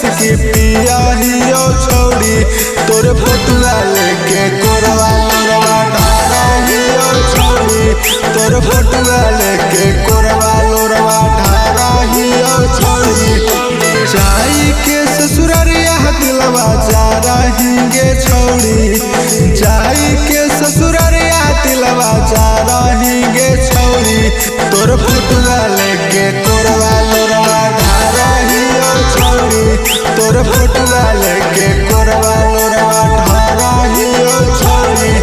बिस्की पिया ही ओ छौड़ी तोर फोटुआ लेके कोरवा लोरवा ढारा ही ओ छौड़ी तोर फोटुआ लेके कोरवा लोरवा ढारा ही ओ छौड़ी। जाई के ससुररिया दिलवा जा रही छौड़ी जाई के ससुररिया दिलवा जा रही छौड़ी तोर फोटुआ लेके कोरवा लोरवा ढारा ही ओ छौड़ी तोर फोटुआ लेके कोरवा लोरवा ढारा ही ओ छौड़ी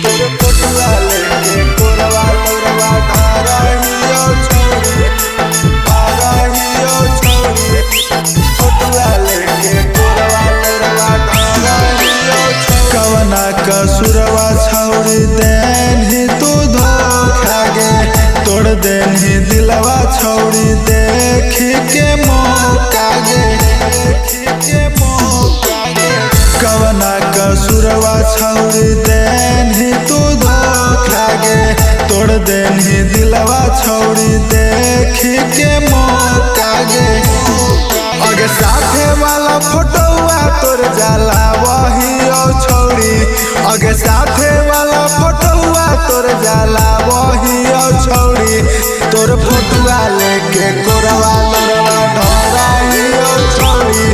तोर फोटुआ लेके कोरवा लोरवा ढारा ही ओ छौड़ी ढारा ही ओ छौड़ी फोटुआ लेके कोरवा लोरवा ढारा ही ओ छौड़ी। कवना कसुरवा छौड़ी देन ही तू धोखा गे तोड़ देन ही दिलवा छौड़ी देख के मौका गे कवना कसुरवा छौड़ी देन ही तू धोखा गे तोड़ देन ही दिलवा छौड़ी देख के मौका गे। अगे साथे वाला फोटोआ तोर जाला वही ओ छौड़ी अगे साथे वाला फोटोआ तोर जाला वही ओ छौड़ी तोर फोटुआ लेके कोरवा लोरवा ढारा ही ओ छौड़ी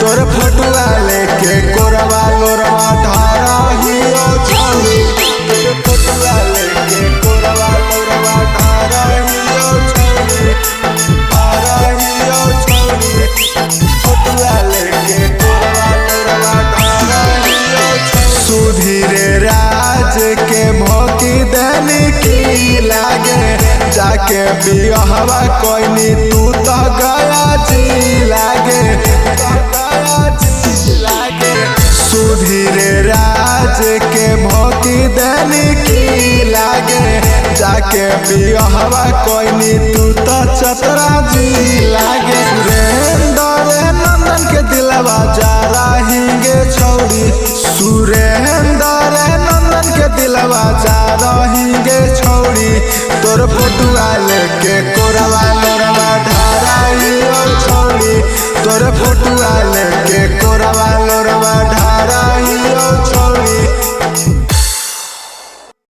तोर फोटुआ लेके कोरवा लोरवा ढारा ही ओ छौड़ी तोर फोटुआ लेके कोरवा लोरवा ढारा ही ओ छौड़ी ढारा ही ओ छौड़ी फोटुआ लेके कोरवा लोरवा ढारा ही ओ छौड़ी। सुधीर राज के भोकी देनी की लागे जाके बियाहवा कोइनी तू तो गया जी लागे सुधीर राज के भोकी देनी की लागे जाके बियाहवा कोइनी तू तो चतरा जी लागे। सुरेंद्र नंदन के दिलवा जा रही गे छौड़ी सुरेंद्र नंदन के दिलवा जा रही गे छौड़ी तोर फोटुआ लेके कोरवा लोरवा ढारा ही ओ छौड़ी तोर फोटुआ लेके कोरवा लोरवा।